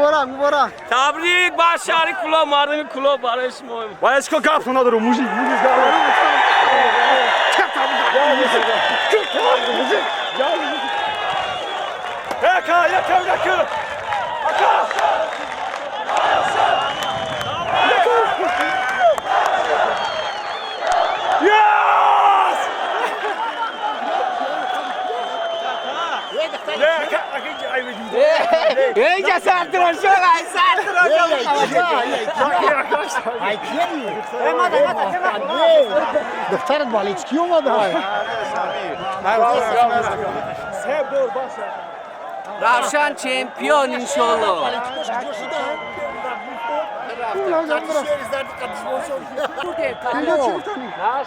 Муборак, муборак. Табрик ба шаҳри Кӯлоб, мардуми Кӯлоб барои шумо. Ва ҳеҷ ко гап надорам, мужик, мужик гап. Яка, яка, яка. Ака. Yes! Эй, сартрошо, ай сартрошо. Ай ки? Духтарат балички омада. Равшан чемпион, иншолло.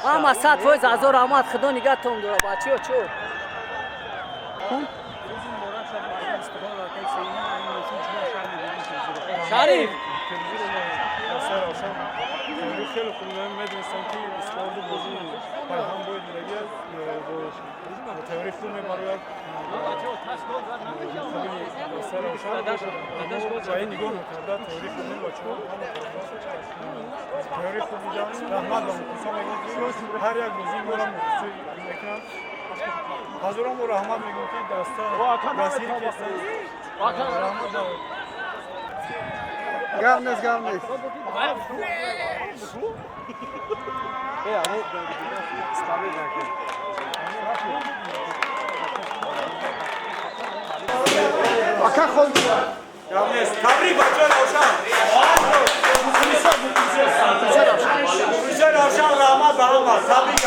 Ама 100% ҳазор раҳмат, худо нигаҳтон дора, бачаҳо чо. Шариф. Хеле хуб медонистам, ки Истиқлол бозӣ пайҳам бояд дираги бо тайёрии хуб мебарояд. Ва ин нигоҳ мекарда, тайёрии хуб бачаҳо тайёрии хуб дидан. Раҳмат ба мухлисон мегӯям, ки ҳар як бозии моро мухлисӣ мекунанд. Ҳазорон бор раҳмат мегӯям, ки даста дастгирӣ карданд. Раҳмат ба Гап нест, гап нест. Ака, хол. Табрик бачаҳои Равшан. Мухлисои Равшан, раҳмат ба ҳама. Табрик.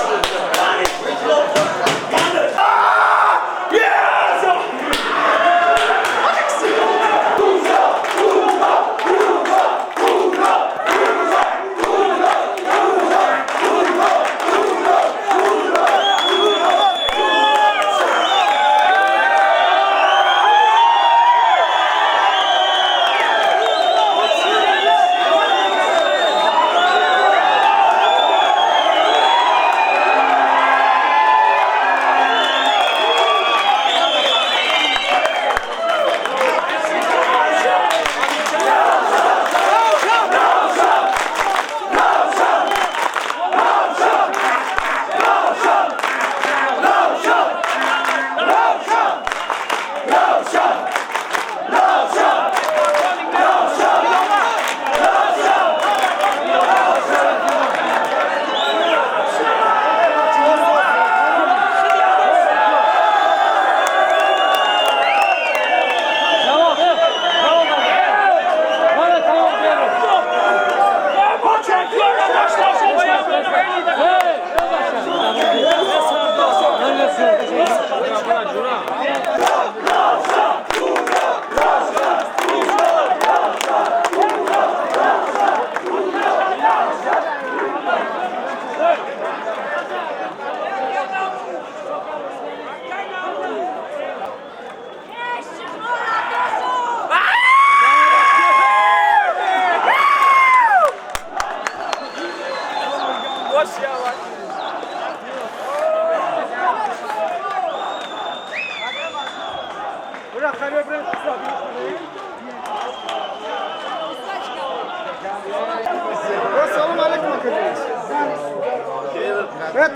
Салом алейкум,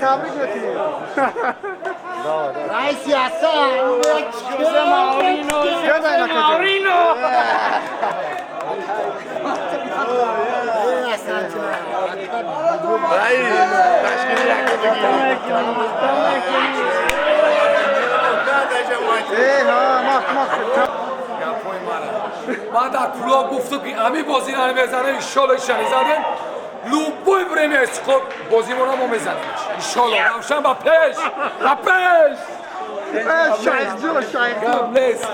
табрик мекунем. Раиси Асан. Мауринho. Ман дар Кӯлоб гуфтум, ки ами бозира мезанем, иншолло. Ишани задем. Любой время Истиқлол бозимона мо мезанемш, иншолло. Равшан, ба пеш, ба пеш! Шайхҷон, шайхҷон. Гап нест.